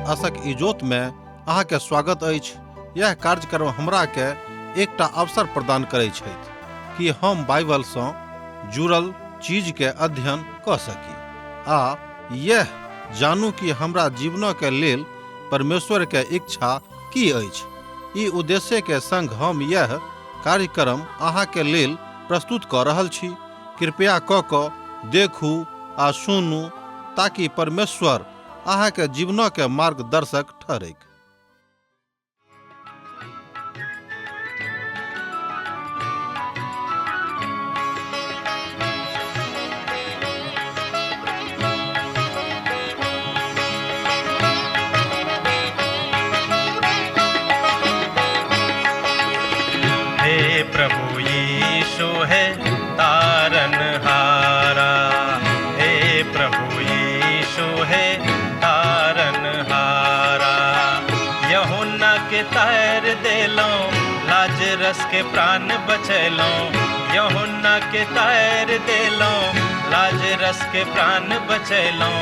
आशक इजोत में अहाँ के स्वागत अछि। यह कार्यक्रम हमरा के एकटा अवसर प्रदान करै छथि कि हम बाइबल सँ जुड़ल चीज के अध्ययन कऽ सकी आ यह जानू कि हमरा जीवन के लेल परमेश्वर के इच्छा की अछि। ई उद्देश्य के संग हम यह कार्यक्रम अहाँ के लेल प्रस्तुत कऽ रहल छी। कृपया कऽ कऽ देखू आ सुनू ताकि परमेश्वर अहाँ के जीवन के मार्गदर्शक ठहरैक। हे प्रभु यीशु है तारन हारा, हे प्रभु यीशु है तारन हारा। यूहन्ना के तार देलौं, लाजरस के प्राण बचैलौं। यूहन्ना के तार देलौं, लाजरस के प्राण बचैलौं।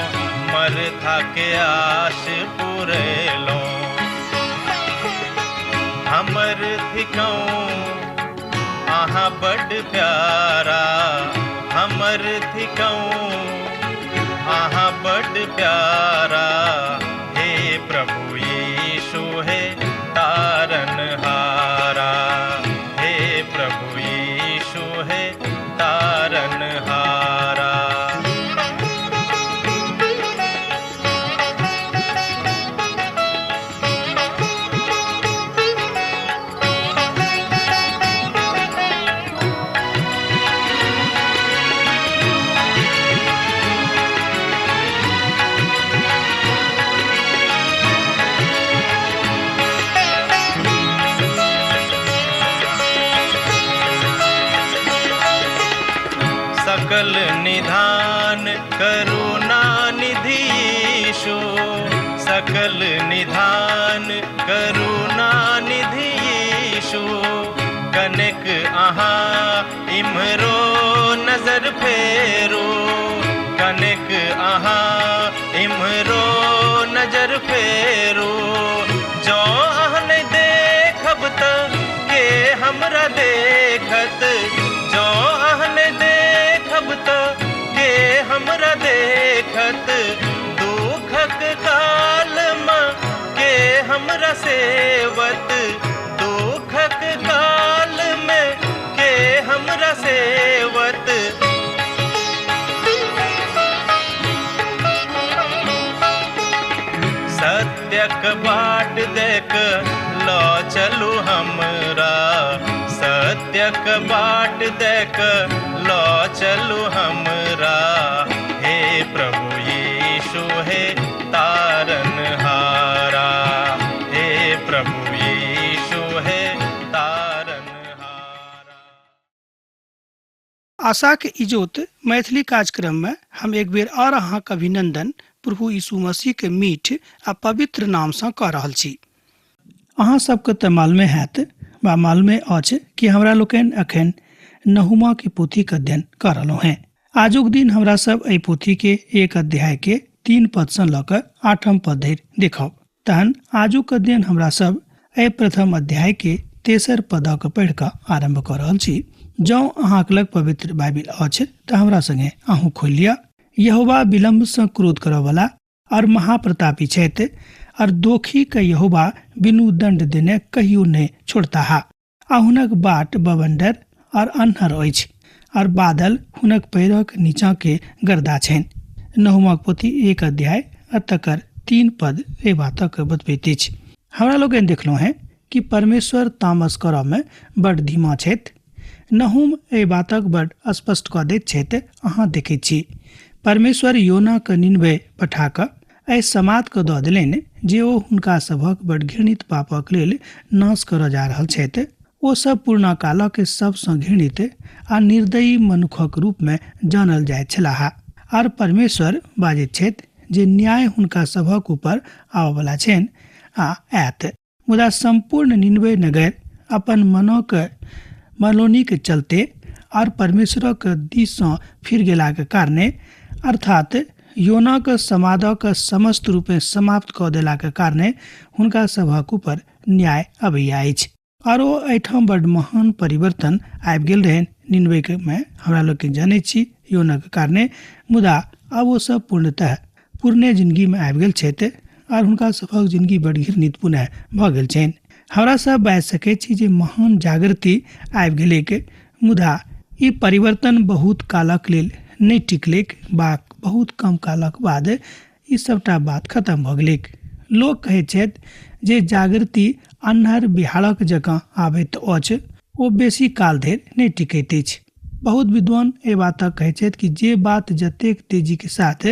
मरथा के आश पुरेलौं। हमर थिकौं अहाँ बड प्यारा, हमर थिकौं अहाँ बड प्यारा। हे प्रभु यीशु हे तारन हारा, हे प्रभु यीशु हे तारन हारा। सकल निधान करुणा निधि यीशु, सकल निधान करुणा निधि यीशु। कनेक अहाँ इम्हरो नजर फेरू, कनेक अहाँ इम्हरो नजर फेरू। जँ अहाँ नहि देखब त के हमरा देखत, जँ अहाँ नहि देखब त के हमरा देखत। दुखक काल मे के हमरा सेवत, दुखक काल मे के हमरा सेवत। सत्यक बाट देख ल चलू हमरा, सत्यक बाट देख ल चलू हमरा। हे प्रभु यीशु हे तारन हारा, हे प्रभु यीशु हे तारन हारा। आशाक इजोत मैथिली कार्यक्रम में हम एक बेर और अहाँक अभिनंदन प्रभु यीशु मसीह के मीठ आ पवित्र नाम सँ कऽ रहल छी। अहाँ सबके तऽ मालूमे हैत वा मालूमे अछि कि हमरा लोकनि अखन नहुमा के पोथी के अध्ययन कऽ रहलहुँ हेँ। आजुक दिन हमरा सब एहि पोथी के एक अध्याय के 3 पद सँ लऽ कऽ 8 पद धरि देखब। तहन आजुक अध्ययन हमरा सब एहि प्रथम अध्याय के 3 पद के पढ़ि कऽ आरम्भ कऽ रहल छी। जँ अहाँक लग पवित्र बाइबिल अछि तऽ हमरा संगे अहूँ खोलि लिअ। यहोवा विलम्ब सँ क्रोध करऽवला और महाप्रतापी छथि, और दोखी के यहोवा बिनु दंड देने कहियो नहि छोड़ताह। आ हुनक बाट बवंडर और अन्हर अछि, और बादल हुनक पैरक नीचा के गर्दा छनि। नहुमक पोथी 1 अध्याय आ तकर 3 पद एहि बातक बतबैत अछि। हमरा लोकनि देखलहुँ हेँ कि परमेश्वर तामस करऽ मे बड धीमा छथि। नहुम एहि बातक बड स्पष्ट कऽ दैत छथि। अहाँ देखैत छी परमेश्वर योना के निनवे पठा कऽ एहि समाद के दऽ देलनि जे ओ हुनका सभक बड घृणित पापक लेल नाश करऽ जा रहल छथि। ओ सब पुरना कालक सबसँ घृणित आ निर्दयी मनुखक रूप मे जानल जाइत छलाह। आर परमेश्वर बाजैत छथि जे न्याय हुनका सभक ऊपर आबऽवला छनि आ आयत। मुदा सम्पूर्ण निनवे नगर अपन मनक मलोनीक चलते और परमेश्वरक दिस सँ फिर गेलाक कारणे, अर्थात योनाक समादक समस्त रूपे समाप्त कऽ देलाक कारणे हुनका सभक ऊपर न्याय अबैया अछि। आर ओ एहिठाम बड महान परिवर्तन आबि गेल रहनि निनवेके मे, हमरा लोकनि जनैत छी योनाक कारणे, मुदा आब ओ सब पूर्णतः पुरने जिनगी मे आबि गेल छथि आर हुनका सभक जिनगी बड घृणित पुनः भऽ गेल छनि। हमरा सब बाजि सकैत छी जे महान जागृति आबि गेलैक, मुदा ई परिवर्तन बहुत कालक लेल नहि टिकलैक बा बहुत कम कालक बाद ई सबटा बात खतम भऽ गेलैक। लोक कहैत छथि जे जागृति अन्हर बिहाड़क जकाँ आबैत अछि, ओ बेसी काल धरि नहि टिकैत अछि। बहुत विद्वान एहि बातक कहैत छथि कि जे बात जतेक तेजीके साथ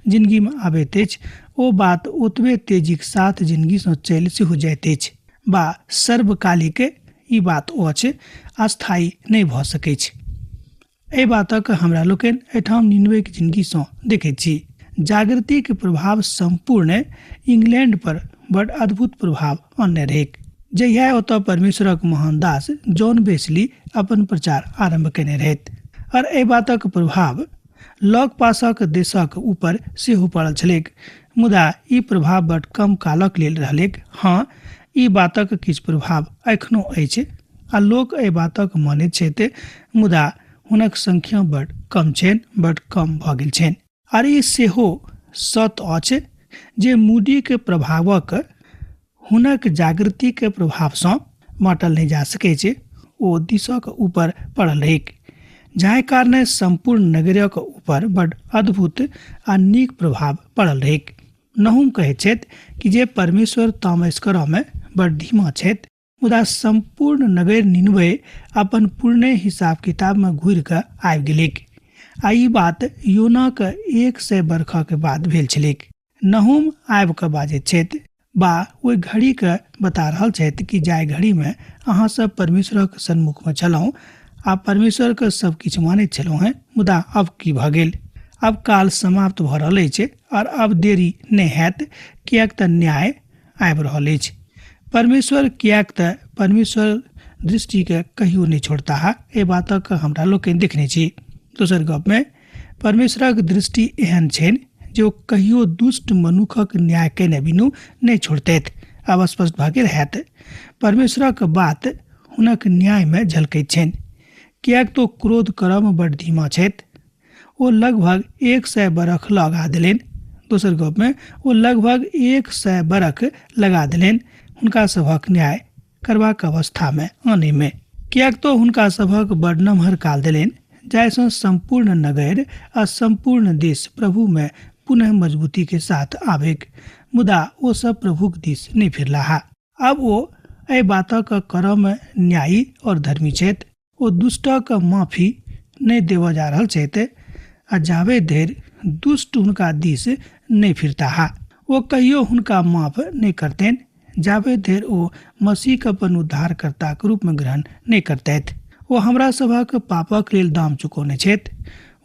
जिनगीमे आबैत अछि ओ बात ओतबे तेजीके साथ जिनगीसँ चलि सेहो जाइत अछि बा सर्वकालिक ई बात अछि, अस्थायी नहि भऽ सकैछ। एहि बातक हमरा लोकनि एहिठाम निनवेक जिनगीसँ देखैत छी। जागृतिक प्रभाव सम्पूर्ण इंग्लैंड पर बड अद्भुत प्रभाव अनने रहैक। जहिया ओतऽ परमेश्वरक महान दास जॉन वेस्ली अपन प्रचार आरम्भ केने रहथि और एहि बातक प्रभाव लग पासक देशक ऊपर सेहो पड़ल छलैक, मुदा ई प्रभाव बड कम कालक लेल रहलैक। हँ, ई बातक किछु प्रभाव एखनो अछि आ लोक एहि बातक मानैत छथि, मुदा हुनक संख्या बड कम छनि, बड कम भऽ गेल छनि। आर ई सेहो सत अछि जे मूडीक प्रभावक हुनक जागृतिक प्रभावसँ बाँटल नहि जा सकैछ, ओ दिशक ऊपर पड़ल रहैक, जाहि कारणे सम्पूर्ण नगरक ऊपर बड अद्भुत आ नीक प्रभाव पड़ल रहैक। नहुम कहैत छथि कि जे परमेश्वर तामस करऽमे बड धीमा छथि, मुदा सम्पूर्ण नगर निनवे अपन पुरने हिसाब किताबमे घुरि कऽ आबि गेलैक आ ई बात योनाक 100 बरखक बाद भेल छलैक। नहुम आबि कऽ बाजैत छथि बा ओहि घड़ीके बता रहल छथि कि जाहि घड़ीमे अहाँ सब परमेश्वरक सन्मुखमे छलहुँ आ परमेश्वरके सब किछु मानैत छलहुँ हेँ, मुदा अब की भऽ गेल? अब काल समाप्त भऽ रहल अछि आओर अब देरी नहि हैत, किएक तऽ न्याय आबि रहल अछि। परमेश्वर किएक तऽ परमेश्वर दृष्टिके कहियो नहि छोड़ताह, एहि बातक हमरा लोकनि देखने छी। दोसर गपमे परमेश्वरक दृष्टि एहन छनि जे ओ कहियो दुष्ट मनुखक न्याय केने बिनु नहि छोड़तथि। आब स्पष्ट भऽ गेल हैत, परमेश्वरक बात हुनक न्यायमे झलकैत छनि, किएक तऽ ओ क्रोध करऽमे बड धीमा छथि। ओ लगभग 100 बरख लगा देलनि। दोसर गपमे ओ लगभग 100 बरख लगा देलनि हुनका सभक न्याय करबाक अवस्थामे आनैमे, किएक तऽ हुनका सभक बड नमहर काल देलनि, जाहिसँ सम्पूर्ण नगर आ सम्पूर्ण देश प्रभुमे पुनः मजबूतीके साथ आबैक, मुदा ओ सब प्रभुक दिस नहि फिरलाह। आब ओ एहि बातक करऽमे न्यायी और धर्मी छथि। ओ दुष्टक माफी नहि देबऽ जा रहल छथि आ जाबे धरि दुष्ट हुनका दिस नहि फिरताह ओ कहियो हुनका माफ नहि करतनि, जाबे धरि ओ मसीहके अपन उद्धारकर्ताक रूपमे ग्रहण नहि करतथि। ओ हमरा सभक पापक लेल दाम चुकौने छथि।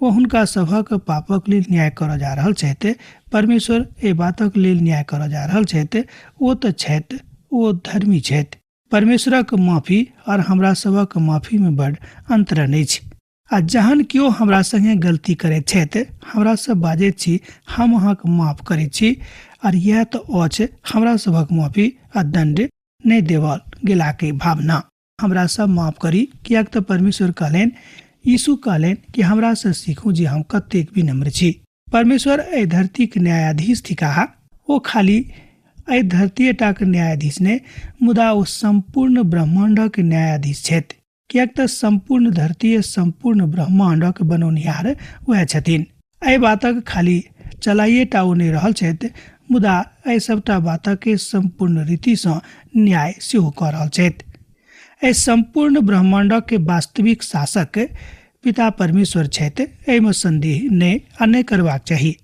ओ हुनका सभक पापक लेल न्याय करऽ जा रहल छथि। परमेश्वर एहि बातक लेल न्याय करऽ जा रहल छथि। ओ तऽ छथि, ओ धर्मी छथि। परमेश्वरक माफी और हमरा सभक माफीमे बड अंतरन अछि। आ जहन केओ हमरा संगे गलती करैत छथि, हमरा सब बाजैत छी, हम अहाँके माफ करैत छी, और इएह तऽ अछि हमरा सभक माफी आ दण्ड नहि देवल गेलाके भावना। हमरा सब माफ करी, किएक तऽ परमेश्वर कहलनि, यीशु कहलनि कि हमरा से सीखू जे हम कतेक विनम्र छी। परमेश्वर एहि धरतीक न्यायाधीश थिकाह। ओ खाली एहि धरतीएटाक न्यायाधीश नहि, मुदा ओ सम्पूर्ण ब्रह्माण्डक न्यायाधीश छथि, किएक तऽ सम्पूर्ण धरती सम्पूर्ण ब्रह्माण्डक बनौनिहार वएह छथिन। एहि बातक खाली चलाइएटा ओ नहि रहल छथि, मुदा एहि सबटा बातक सम्पूर्ण रीतिसँ न्याय सेहो कऽ रहल छथि। एहि सम्पूर्ण ब्रह्माण्डक वास्तविक शासक पिता परमेश्वर छथि, एहिमे सन्देह नहि आ नहि करबाक चाही।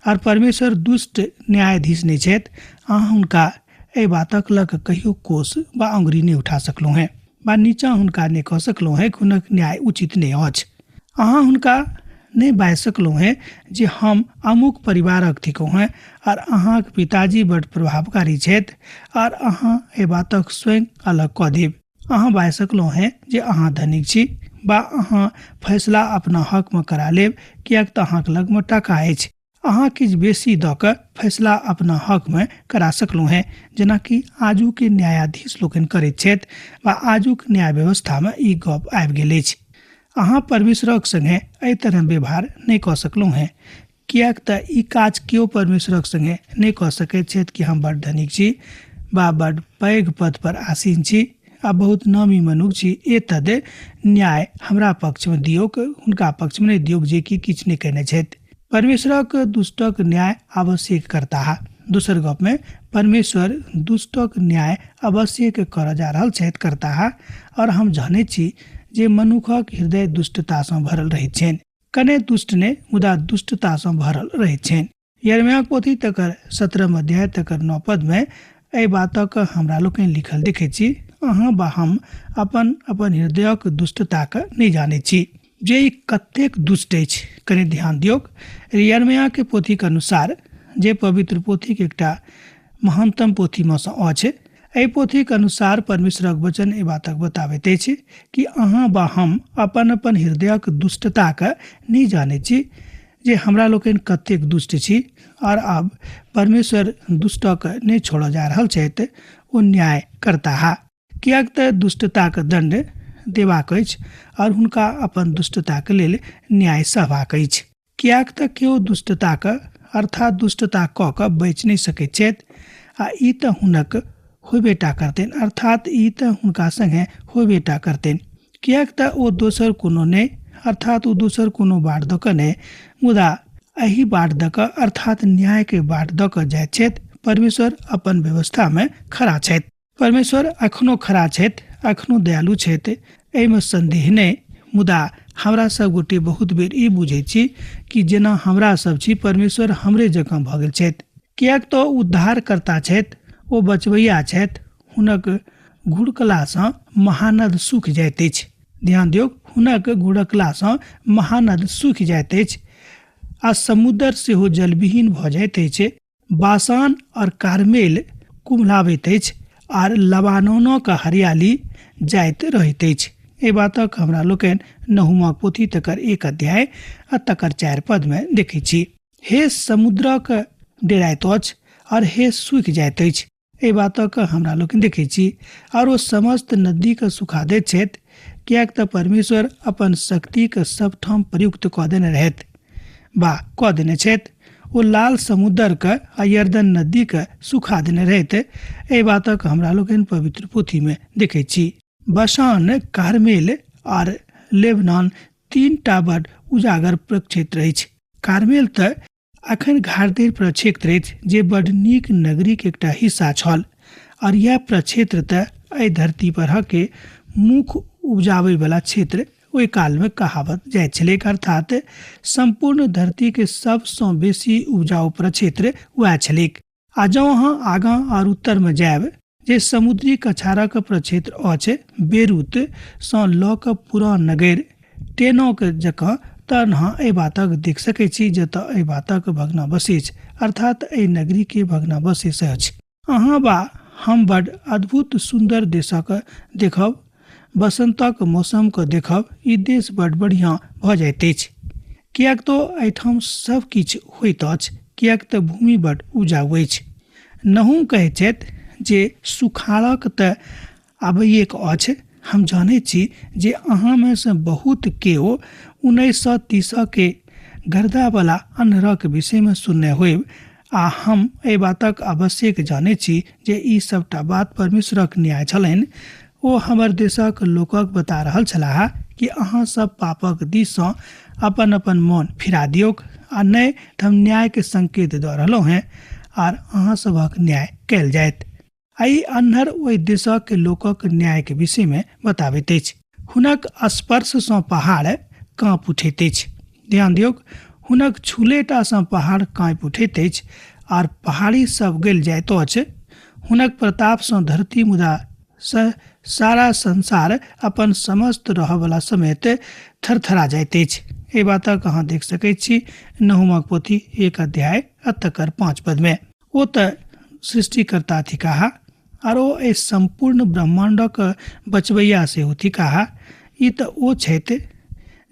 आर परमेश्वर दुष्ट न्यायाधीश नहि छथि। अहाँ हुनका एहि बातक लऽ कऽ कहियो कोष वा अङ्गुरी नहि उठा सकलहुँ हेँ वा नीचाँ हुनका नहि कऽ सकलहुँ हेँ कि हुनक न्याय उचित नहि अछि। अहाँ हुनका नहि बाजि सकलहुँ हेँ जे हम अमुक परिवारक थिकहुँ हेँ आर अहाँक पिताजी बड प्रभावकारी छथि आर अहाँ एहि बातक स्वयं अलग कऽ देब। अहाँ बाजि सकलहुँ हेँ जे अहाँ धनिक छी वा अहाँ फैसला अपना हकमे करा लेब किएक तऽ अहाँक लगमे टाका अछि। अहाँ किछु बेसी दऽ कऽ फैसला अपना हकमे करा सकलहुँ हेँ, जेनाकि आजुके न्यायाधीश लोकनि करैत छथि वा आजुक न्याय व्यवस्थामे ई गप आबि गेल अछि। अहाँ परमेश्वरक संगे एहि तरह व्यवहार नहि कऽ सकलहुँ हेँ, किएक तऽ ई काज केओ परमेश्वरक संगे नहि कऽ सकैत छथि कि हम बड़ धनिक छी वा बड़ पैघ पद पर आसीन छी आ बहुत नामी मनुख छी, एतद न्याय हमरा पक्षमे दियौक, हुनका पक्षमे नहि दियौक जे कि किछु नहि कयने छथि। परमेश्वरक दुष्टक न्याय आवश्यक करताह। दोसर गपमे परमेश्वर दुष्टक न्याय अवश्यक करऽ जा रहल छथि, करताह। आओर हम जनैत छी जे मनुखक हृदय दुष्टतासँ भरल रहैत छनि, कने दुष्ट नहि मुदा दुष्टतासँ भरल रहैत छनि। यिर्मयाहक पोथी तकर 17 अध्याय तकर 9 पदमे एहि बातक हमरा लोकनि लिखल देखैत छी, अहाँ वा हम अपन अपन हृदयक दुष्टताके नहि जानैत छी जे ई कतेक दुष्ट अछि। कने ध्यान दियौक, यिर्मयाहके पोथीके अनुसार जे पवित्र पोथीके एकटा महानतम पोथीमे सँ अछि, एहि पोथीके अनुसार परमेश्वरक वचन एहि बातक बताबैत अछि कि अहाँ वा हम अपन अपन हृदयक दुष्टताके नहि जानैत छी जे हमरा लोकनि कतेक दुष्ट छी। और आब परमेश्वर दुष्टके नहि छोड़ऽ जा रहल छथि, ओ न्याय करताह, किएक तऽ दुष्टताके दण्ड देबाक अछि और हुनका अपन दुष्टताके लेल न्याय सहबाक अछि। किएक तऽ केओ दुष्टताके अर्थात दुष्टता कऽ कऽ बचि नहि सकैत छथि, आ ई तऽ हुनक होयबेटा करतनि, अर्थात ई तऽ हुनका सङ्गे होयबेटा करतनि। किएक तऽ ओ दोसर कोनो नहि, अर्थात ओ दोसर कोनो बाट दऽ कऽ नहि, मुदा एहि बाट दऽ कऽ अर्थात न्यायके बाट दऽ कऽ जाइत छथि। परमेश्वर अपन व्यवस्थामे खड़ा छथि। परमेश्वर अखनो खड़ा छथि, अखनो दयालु छथि, एहिमे सन्देह नहि। मुदा हमरा सब गोटे बहुत बेर ई बुझैत छी कि जेना हमरा सब छी परमेश्वर हमरे जकाँ भऽ गेल छथि, किएक तऽ उद्धारकर्ता छथि, ओ बचबैया छथि। हुनक घुड़कलासँ महानद सूखि जाइत अछि। ध्यान दियौ, हुनक घुड़कलासँ महानद सूखि जाइत अछि आ समुद्र सेहो जलविहीन भऽ जाइत अछि। बासान और कार्मेल कुम्हलाबैत अछि आर लबानोनक हरियाली जाइत रहैत अछि। एहि बातक हमरा लोकनि नहुमक पोथी तकर 1 अध्याय आ तकर 4 पदमे देखैत छी। हे समुद्रक डेराइत अछि और हे सूखि जाइत अछि। एहि बातक हमरा लोकनि देखैत छी। और ओ समस्त नदीके सुखा दैत छथि, किएक तऽ परमेश्वर अपन शक्तिके सबठाम प्रयुक्त कऽ देने रहथि वा कऽ देने छथि। ओ लाल समुद्रके आ यर्दन नदीके सुखा देने रहथि। एहि बातक हमरा लोकनि पवित्र पोथीमे देखैत छी। बसान, कार्मेल आर लेबनान 3टा बड उजागर प्रक्षेत्र अछि। कार्मेल तऽ अखन घाटदेर प्रक्षेत्र अछि जे बड नीक नगरीके एकटा हिस्सा छल, और यह प्रक्षेत्र तऽ एहि धरती पर के मुख्य उपजाबैवला क्षेत्र ओहि कालमे कहावत जाइत छलैक, अर्थात सम्पूर्ण धरतीके सबसँ बेसी उपजाऊ प्रक्षेत्र वएह छलैक। आ जँ अहाँ आगाँ आर उत्तरमे जायब जे समुद्री कछारक प्रक्षेत्र अछि, बेरूत सँ लऽ कऽ पुरान नगर टेनोक जकाँ, तऽ अहाँ एहि बातक देख सकैत छी जतऽ एहि बातक भग्नावशेष अर्थात एहि नगरीके भग्नावशेष अछि। अहाँ वा हम बड अद्भुत सुन्दर देशक देखब, बसन्तक मौसमके देखब, ई देश बड बढ़िआँ भऽ जाइत अछि, किएक तऽ एहिठाम सब किछु होइत अछि, किएक तऽ भूमि बड उपजाऊ अछि। नहूम कहैत छथि जे सुखाड़क तऽ आबैएके अछि। हम जानैत छी जे अहाँमे सँ बहुत केओ 1930 के गर्दावला अन्हरक विषयमे सुनने होयब, आ हम एहि बातक आवश्यक जानैत छी जे ई सबटा बात परमेश्वरक न्याय छलनि। ओ हमर देशक लोकक बता रहल छलाह कि अहाँ सब पापक दिससँ अपन अपन मन फिरा दियौक, आ नहि तऽ हम न्यायके संकेत दऽ रहलहुँ हेँ आर अहाँ सभक न्याय कयल जायत। आ ई अन्हर ओहि देशक लोकक न्यायके विषयमे बताबैत अछि। हुनक स्पर्शसँ पहाड़ काँप उठैत अछि। ध्यान दियौक, हुनक छूलेटासँ पहाड़ काँपि उठैत अछि आर पहाड़ी सब गलि जाइत अछि। हुनक प्रतापसँ धरती मुदा सारा संसार अपन समस्त रहऽवला समेत थरथरा जाइत अछि। एहि बातक अहाँ देख सकैत छी नहुमक पोथी 1 अध्याय आ तकर 5 पदमे। ओ तऽ सृष्टिकर्ता थिकाह आर ओ एहि सम्पूर्ण ब्रह्माण्डक बचबैया सेहो थिकाह। ई तऽ ओ छथि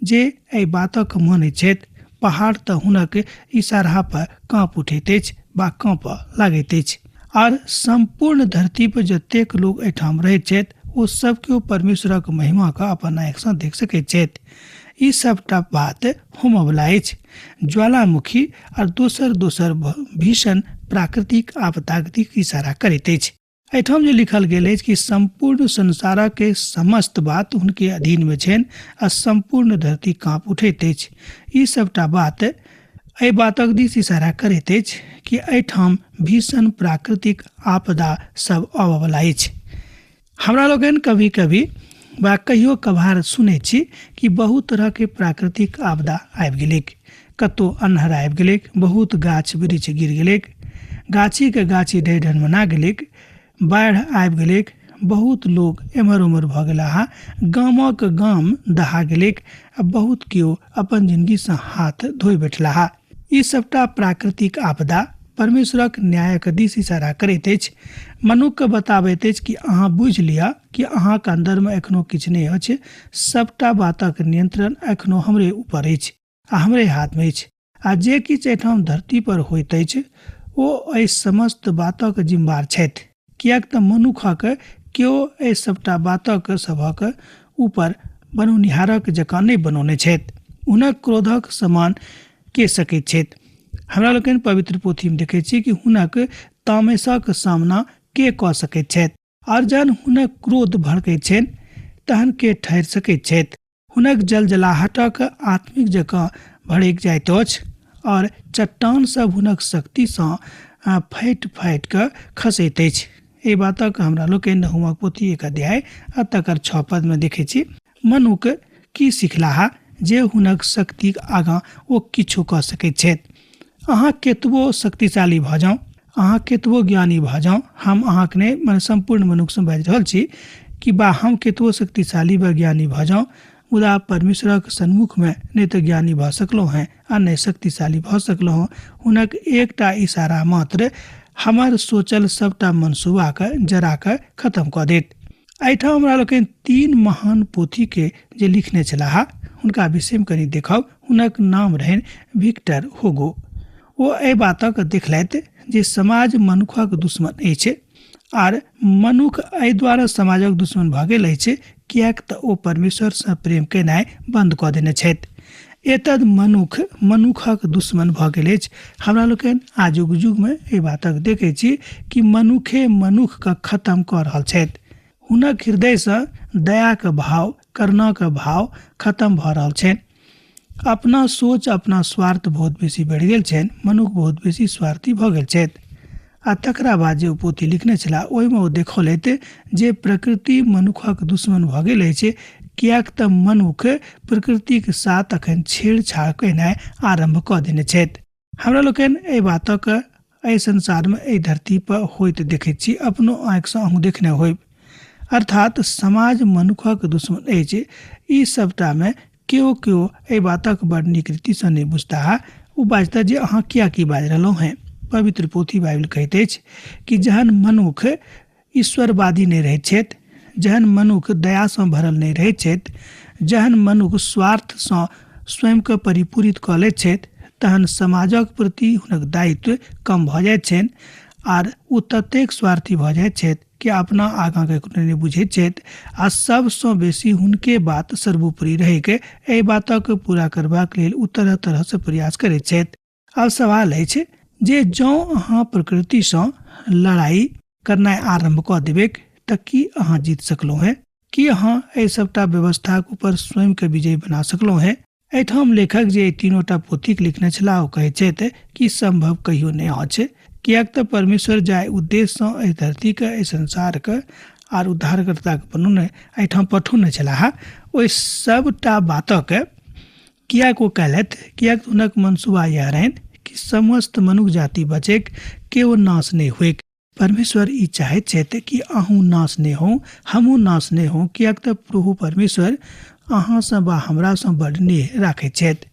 जे एहि बातक मानैत छथि। पहाड़ तऽ हुनक इशारा पर काँप उठैत अछि वा काँपऽ लागैत अछि। आर सम्पूर्ण धरती पर जतेक लोक एहिठाम रहैत छथि ओ सब केओ परमेश्वरक महिमा के अपन आँखि सँ देख सकैत छथि। ई सबटा बात होमऽवला अछि। ज्वालामुखी आर दोसर दोसर भीषण प्राकृतिक आपदाक दिस इशारा करैत अछि। एहिठाम जे लिखल गेल अछि कि सम्पूर्ण संसारक के समस्त बात हुनके अधीन मे छनि आ सम्पूर्ण धरती काँप उठैत अछि। ई सबटा बात एहि बातक दिस इशारा करैत अछि कि एहिठाम भीषण प्राकृतिक आपदा सब आबऽवला अछि। हमरा लोकनि कभी कभी वा कहियो कभार सुनै छी कि बहुत तरहके प्राकृतिक आपदा आबि गेलैक, कतहु अन्हर आबि गेलैक, बहुत गाछ वृक्ष गिर गेलैक, गाछीके गाछी ढहि ढनमना गेलैक, बाढ़ि आबि गेलैक, बहुत लोक एम्हर ओम्हर भऽ गेलाह, गामक गाम दहा गेलैक आ बहुत केओ अपन जिनगीसँ हाथ धोइ बैठलाह। ई सबटा प्राकृतिक आपदा परमेश्वरक न्यायक दिस इशारा करैत अछि। मनुखके बताबैत अछि कि अहाँ बुझि लिअ कि अहाँके अन्दरमे एखनो किछु नहि अछि, सबटा बातक नियंत्रण एखनो हमरे ऊपर अछि आ हमरे हाथमे अछि आ जे किछु एहिठाम धरती पर होइत अछि ओ एहि समस्त बातक जिम्मेवार छथि, किएक तऽ मनुखक केओ एहि सबटा बातक सभक ऊपर बनौनिहारक जकाँ नहि बनौने छथि। हुनक क्रोधक समान के सकैत छथि? हमरा लोकनि पवित्र पोथीमे देखैत छी कि हुनक तामसक सामना के कऽ सकैत छथि, आर जहन हुनक क्रोध भड़कैत छनि तहन के ठहरि सकैत छथि? हुनक जलजलाहटक आत्मिक जकाँ भड़कि जाइत अछि और चट्टान सब हुनक शक्तिसँ फाटि फाटि कऽ खसैत अछि। एहि बातक हमरा लोकनि नहुमक पोथी 1 अध्याय आ तकर 6 पदमे देखैत छी। मनुख की सिखलाह जे हुनक शक्तिक आगाँ ओ किछु कऽ सकैत छथि? अहाँ केतबो शक्तिशाली भऽ जाउ, अहाँ केतबो ज्ञानी भऽ जाउ, हम अहाँके नहि मने सम्पूर्ण मनुखसँ बाजि रहल छी कि बा हम केतबो शक्तिशाली वा ज्ञानी भऽ जाउ, मुदा परमेश्वरक सन्मुखमे नहि तऽ ज्ञानी भऽ सकलहुँ हेँ आ नहि शक्तिशाली भऽ सकलहुँ हँ। हुनक एकटा इशारा मात्र हमर सोचल सबटा मनसूबाके जरा कऽ खतम कऽ देत। एहिठाम हमरा लोकनि 3 महान पोथीके जे लिखने छलाह हुनका विषयमे कनि देखब। हुनक नाम रहनि विक्टर हुगो। ओ एहि बातक देखलथि जे समाज मनुखक दुश्मन अछि आर मनुख एहि द्वारा समाजक दुश्मन भऽ गेल अछि किएक तऽ ओ परमेश्वरसँ प्रेम केनाइ बन्द कऽ देने छथि। एतद मनुख मनुखक दुश्मन भऽ गेल अछि। हमरा लोकनि आजुक युगमे एहि बातक देखै छी कि मनुखे मनुखके खतम कऽ रहल छथि। हुनक हृदयसँ दयाके भाव, करुणाके भाव खतम भऽ रहल छनि। अपना सोच, अपना स्वार्थ बहुत बेसी बढ़ि गेल छनि। मनुख बहुत बेसी स्वार्थी भऽ गेल छथि। आ तकरा बाद जे ओ पोथी लिखने छलाह ओहिमे ओ देखौलथि जे प्रकृति मनुखक दुश्मन भऽ गेल अछि, किएक तऽ मनुख प्रकृतिक साथ अखन छेड़छाड़ केनाइ आरम्भ कऽ देने छथि। हमरा लोकनि एहि बातक एहि संसारमे एहि धरती पर होइत देखैत छी, अपनो आँखिसँ अहूँ देखने होयब। अर्थात समाज मनुखक दुश्मन अछि। ई सबटामे केओ केओ एहि बातक बड़ नीक रीतिसँ नहि बुझताह। ओ बाजता जे अहाँ किया की बाजि रहलहुँ हेँ। पवित्र पोथी बाइबिल कहैत अछि कि जहन मनुख ईश्वरवादी नहि रहैत छथि, जहन मनुख दयासँ भरल नहि रहैत छथि, जहन मनुख स्वार्थसँ स्वयंके परिपूरित कऽ लैत छथि, तहन समाजक प्रति हुनक दायित्व कम भऽ जाइत छनि आर ओ ततेक स्वार्थी भऽ जाइत छथि कि अपना आगाँ ककरो नहि बुझैत छथि आ सबसँ बेसी हुनके बात सर्वोपरि रहैके एहि बातक पूरा करबाक लेल ओ तरह तरहसँ प्रयास करैत छथि। आब सवाल अछि जे जँ अहाँ प्रकृतिसँ लड़ाइ करनाइ आरम्भ कऽ देबैक तऽ की अहाँ जीत सकलहुँ हेँ? की अहाँ एहि सबटा व्यवस्थाक ऊपर स्वयंके विजयी बना सकलहुँ हेँ? एहिठाम लेखक जे एहि तीनोटा पोथीक लिखने छलाह ओ कहैत छथि कि सम्भव कहियो नहि अछि, किएक तऽ परमेश्वर जाहि उद्देश्यसँ एहि धरतीके, एहि संसारके आर उद्धारकर्ताके बनौने एहिठाम पठौने छलाह, ओहि सबटा बातके किएक ओ कयलथि? किएक तऽ हुनक मनसूबा इएह रहनि कि समस्त मनुख जाति बचैक, केओ नाश नहि होइक। परमेश्वर ई चाहैत छथि कि अहूँ नाश नहि होउ, हमहूँ नाश नहि होउ, किएक तऽ प्रभु परमेश्वर अहाँसँ वा हमरासँ बड़ नेह राखैत छथि।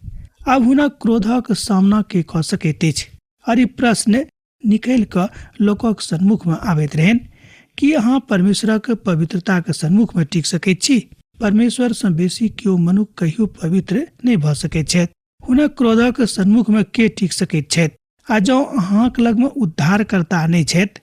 आब हुनक क्रोधक सामना के कऽ सकैत अछि? आर ई प्रश्न निकलि कऽ लोकक सन्मुखमे आबैत रहनि, की अहाँ परमेश्वरक पवित्रताक सन्मुखमे टिक सकैत छी? परमेश्वरसँ बेसी केओ मनुख कहियो पवित्र नहि भऽ सकैत छथि। हुनक क्रोधक सन्मुखमे के टिक सकैत छथि? आ जँ अहाँक लगमे उद्धारकर्ता नहि छथि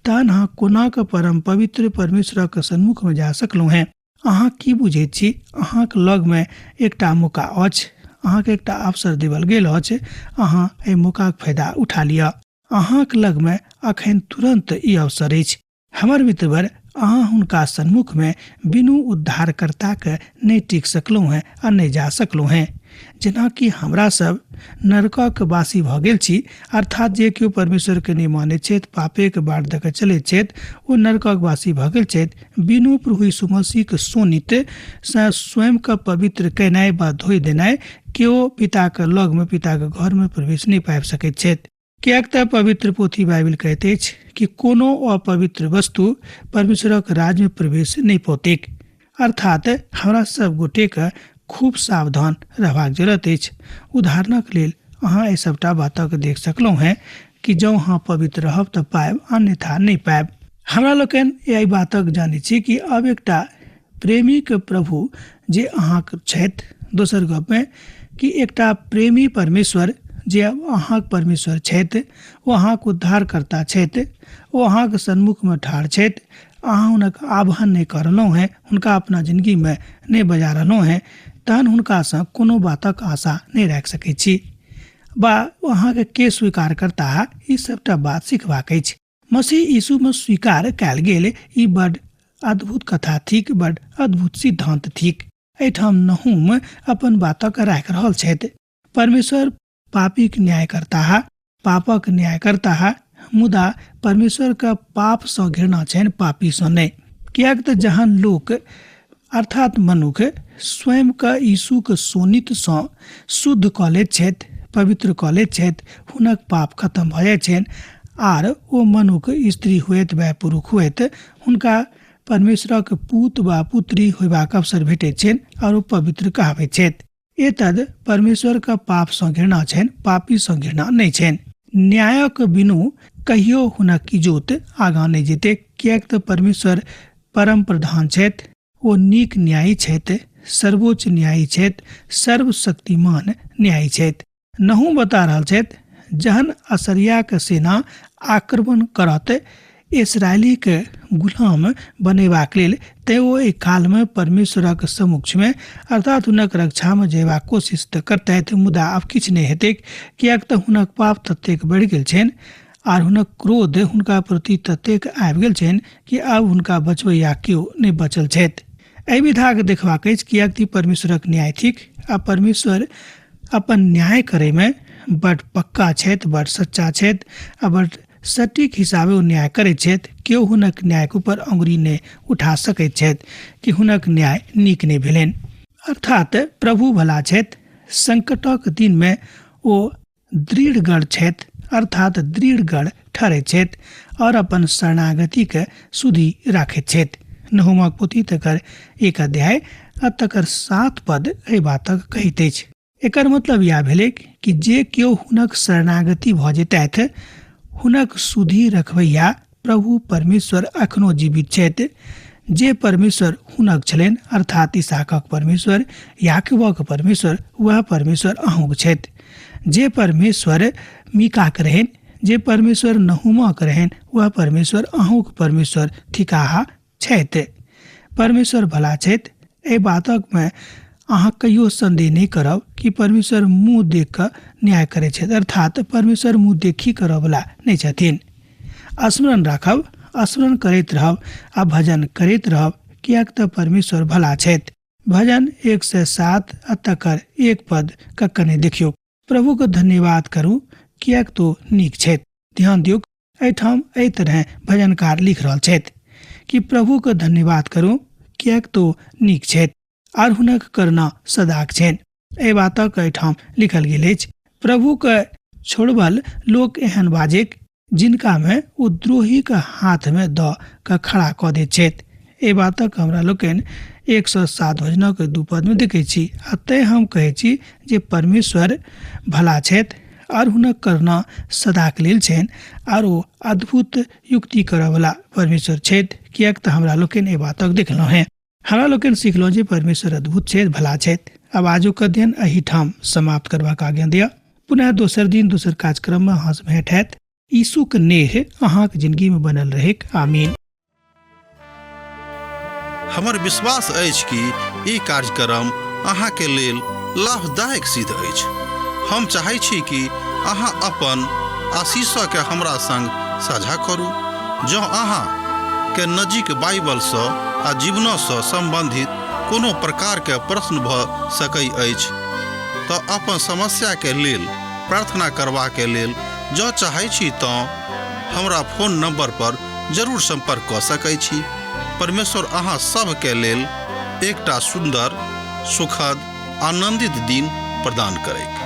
तहन अहाँ कोना कऽ परम पवित्र परमेश्वरक सन्मुखमे जा सकलहुँ हेँ? अहाँ की बुझैत छी? अहाँक लगमे एकटा मौका अछि, अहाँके एकटा अवसर देबल गेल अछि, अहाँ एहि मौकाक फायदा उठा लिअ। अहाँक लगमे अखन तुरन्त ई अवसर अछि। हमर मित्रवर, अहाँ हुनका सन्मुखमे बिनु उद्धारकर्ताके नहि टिक सकलहुँ हेँ आ नहि जा सकलहुँ हेँ। जेनाकि हमरा सब नरकक वासी भऽ गेल छी, अर्थात जे केओ परमेश्वरके नहि मानैत छथि, पापेके बाट दऽ कऽ चलैत छथि, ओ नरकक वासी भऽ गेल छथि। बिनु प्रभु यीशु मसीहके शोणित सँ स्वयंके पवित्र केनाइ वा धोइ देनाइ केओ पिताके लगमे, पिताके घरमे प्रवेश नहि पाबि सकैत छथि। किएक तऽ पवित्र पोथी बाइबिल कहैत अछि कि कोनो अपवित्र वस्तु परमेश्वरक राज्यमे प्रवेश नहि पौतैक। अर्थात हमरा सब गोटेके खूब सावधान रहबाक जरूरत अछि। उदाहरणक लेल अहाँ एहि सबटा बातक देख सकलहुँ हेँ कि जँ अहाँ पवित्र रहब तऽ पायब, अन्यथा नहि पायब। हमरा लोकनि एहि बातक जानैत छी कि अब एकटा प्रेमीक प्रभु जे अहाँक छथि, दोसर गपमे कि एकटा प्रेमी परमेश्वर जे अहाँक परमेश्वर छथि, ओ अहाँक उद्धारकर्ता छथि, ओ अहाँक सन्मुखमे ठाढ़ छथि। अहाँ हुनक आह्वान नहि कऽ रहलहुँ हेँ, हुनका अपना जिनगीमे नहि बजा रहलहुँ हेँ, तहन हुनकासँ कोनो बातक आशा नहि राखि सकैत छी वा अहाँके के स्वीकार करता, ई सबटा बात सिखबाक अछि। मसीह यीशुमे स्वीकार कयल गेल ई बड अद्भुत कथा थिक, बड अद्भुत सिद्धांत थिक। एहिठाम नहूम अपन बातक राखि रहल छथि। परमेश्वर पापीक न्याय करताह, पापक न्याय करताह, मुदा परमेश्वरके पापसँ घृणा छनि, पापीसँ नहि। किएक तऽ जहन लोक अर्थात मनुख स्वयंके यीशुके शोणितसँ शुद्ध कऽ लैत छथि, पवित्र कऽ लैत छथि, हुनक पाप खतम भऽ जाइ छनि आर ओ मनुख स्त्री होइत वा पुरुष होइत हुनका परमेश्वरक पूत वा पुत्री होयबाक अवसर भेटैत छनि आर ओ पवित्र कहाबैत छथि। एतद परमेश्वरके पापसँ घृणा छनि, पापीसँ घृणा नहि छनि। न्यायक बिनु कहियो हुनक इजोत आगाँ नहि जेतै, किएक तऽ परमेश्वर परम प्रधान छथि, ओ नीक न्यायी छथि, सर्वोच्च न्यायी छथि, सर्वशक्तिमान न्यायी छथि। नहूम बता रहल छथि, जहन असरियाके सेना आक्रमण करत इसराइलीके गुलाम बनेबाक लेल, तैँ ओ एहि कालमे परमेश्वरक समक्षमे अर्थात हुनक रक्षामे जयबाक कोशिश तऽ करतथि, मुदा आब किछु नहि हेतैक, किएक तऽ हुनक पाप ततेक बढ़ि गेल छनि आर हुनक क्रोध हुनका प्रति ततेक आबि गेल छनि कि आब हुनका बचबैया केओ नहि बचल छथि। एहि विधाके देखबाक अछि, किएक तऽ परमेश्वरक न्याय थिक आ परमेश्वर अपन न्याय करैमे बड पक्का छथि, बड सच्चा छथि आ बड सटीक हिसाबे ओ न्याय करैत छथि। केओ हुनक न्यायके ऊपर अंगुरी नहि उठा सकैत छथि कि हुनक न्याय नीक नहि भेलनि। अर्थात प्रभु भला छथि, संकटक दिनमे ओ दृढ़गढ़ छथि, अर्थात दृढ़गढ़ ठहरैत छथि और अपन शरणागतिके सुधि राखैत छथि। नहूमक पोथी तकर 1 अध्याय आ तकर 7 पद एहि बातक कहैत अछि। एकर मतलब इएह भेलै कि जे केओ हुनक शरणागति भऽ जेतथि, हुनक सुधि रखबैया प्रभु परमेश्वर अखनो जीवित छथि। जे परमेश्वर हुनक छलनि, अर्थात इसहाकक परमेश्वर, याकूबक परमेश्वर, वएह परमेश्वर अहूँक छथि। जे परमेश्वर मीकाक रहनि, जे परमेश्वर नहूमक रहनि, वएह परमेश्वर अहूँक परमेश्वर थिकाह छथि। परमेश्वर भला छथि, एहि बातक में अहाँ कहियो संदेह नहि करब कि परमेश्वर मुँह देख कऽ न्याय करै छथि, अर्थात परमेश्वर मुँह देखी करऽवला नहि छथिन। स्मरण राखब, स्मरण करैत रहब आ भजन करैत रहब, किएक तऽ परमेश्वर भला छथि। भजन 107 आ तकर 1 पद के कने देखियौ। प्रभु के धन्यवाद करू किएक तो नीक छथि। ध्यान दियौ, एहिठाम एहि तरह भजनकार लिख रहल छथि कि प्रभु के धन्यवाद करू किएक तो नीक छथि आर हुनक करुणा सदाक छनि। एहि बातक एहिठाम लिखल गेल अछि। प्रभु के छोड़बल लोक एहन बाजेक जिनका में ओ द्रोही के हाथ में दऽ के खड़ा कऽ दैत छथि। एहि बातक हमरा लोकनि 107 भजनक 2 पद में देखै छी। आ तैं हम कहै छी जे परमेश्वर भला छथि और हुनक करुणा सदाक लेल छनि आर ओ अद्भुत युक्ति करऽवला परमेश्वर छथि, किएक तऽ हमरा लोकनि एहि बातक देखलहुँ हेँ। हमरा लोकनि सिखलहुँ जे परमेश्वर अद्भुत छथि, भला छथि। आब आजुक अध्ययन एहिठाम समाप्त करबाक आज्ञा दिअ। पुनः दोसर दिन दोसर कार्यक्रममे अहाँसँ भेंट हैत। यीशुक नेह अहाँक जिंदगीमे बनल रहैक। आमीन। हमर विश्वास अछि कि ई कार्यक्रम अहाँके लेल लाभदायक सिद्ध अछि। हम चाहै छी कि अहाँ अपन आशीषके हमरा संग साझा करू। जँ अहाँ के नजीक बाइबलसँ आ जीवनसँ सम्बन्धित कोनो प्रकारके प्रश्न भऽ सकै अछि तऽ अपन समस्याके लेल प्रार्थना करबाके लेल जँ चाहै छी तँ हमरा फोन नंबर पर जरूर संपर्क कऽ सकै छी। परमेश्वर अहाँ सभके लेल एकटा सुन्दर, सुखद, आनंदित दिन प्रदान करैक।